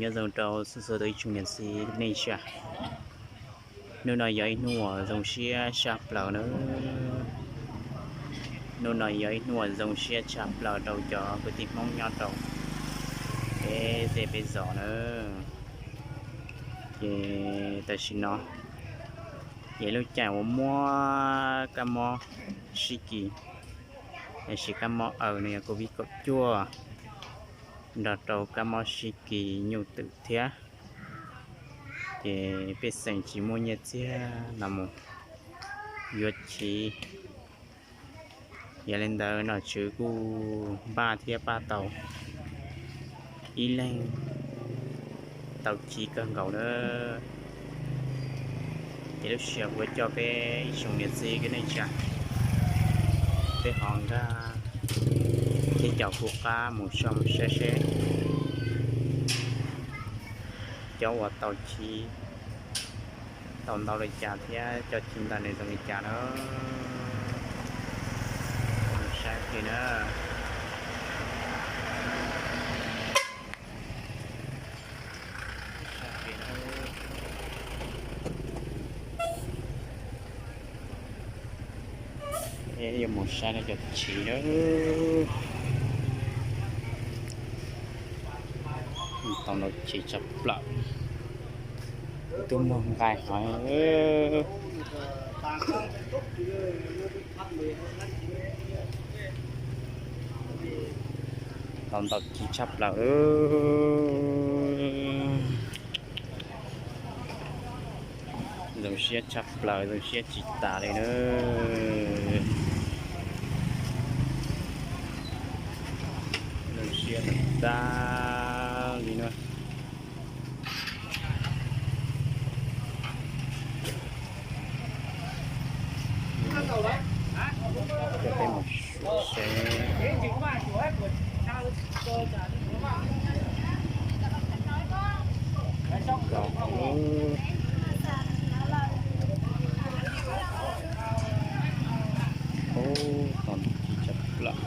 Nyob zoo rau txhua txhua tus ib tsoom niam txiv nej tsa. Hnub no yog ib hnub uas zoo siab tshaj plaws na. Hnub no yog ib hnub uas zoo siab tshaj plaws rau cov kwv tij Hmoob nyob rau peb zej peb zos na. Ces tam sim no ces lub caij uas muaj kab mob sib kis, tiam sis kab mob aws no yog Covid kaum cuaj nrog rau kab mob sib kis nyuj twm thiab. Ces pej xeem tsis muaj nyiaj txiag los mus yuav chiv. Yog li ntawd nom tswv kuj npaj thiab pab tau ib leeg tau chiv kawg nkaus na. Ces lub sij hawm kuv coj peb ib tsoom niam txiv kwv tij neej tsa, peb ho nkag thiab caum kuv qab mus soj mus saib seb cov uas tau chiv tau ntau li cas thiab cov chiv ntawd nws zoo li cas na. Mus saib kiag na. Peb yuav mus saib lawv cov chiv na. Tau ntau chiv tshaj plaws. Twb muag nqaij hov. Tau ntau chiv tshaj plaws. Zoo siab tshaj plaws, zoo siab tsis tas li na. Zoo siab tag li na. Coj peb mus saib. Ub, tau ntau chiv tshaj plaws.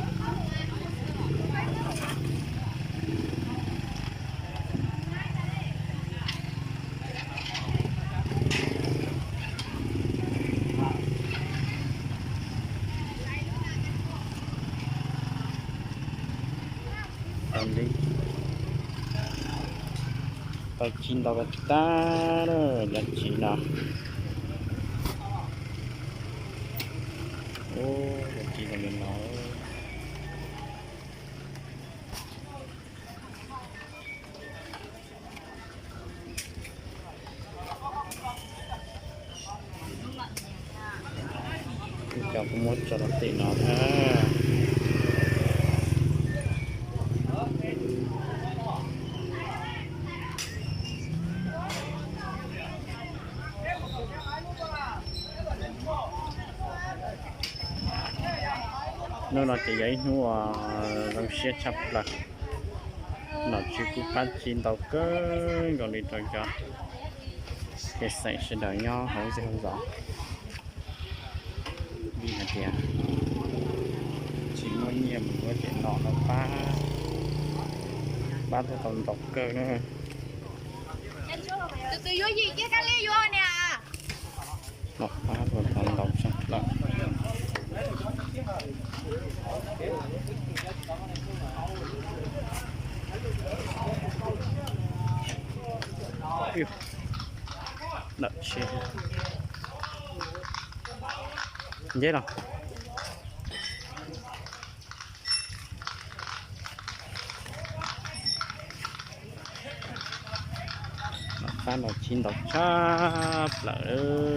Tau li, tau chiv ntau tag tag cov chiv no. Ub, cov chiv zoo li no. Cov kuv muab tso rau tim no na. Hnub no ces yog ib hnub uas zoo siab tshaj plaws. Nom tswv kuj pab chiv ntau kawg nkaus li rau cov pej xeem sawv daws nyob hauv zej hauv zos. Vim hais tias tsis muaj nyiaj mus yuav cov nom no pab, pab tau ntau kawg na. Nom pab tau ntau tshaj plaws. Dawm tsheb nceb los. Nom pab tau chiv ntau tshaj plaws.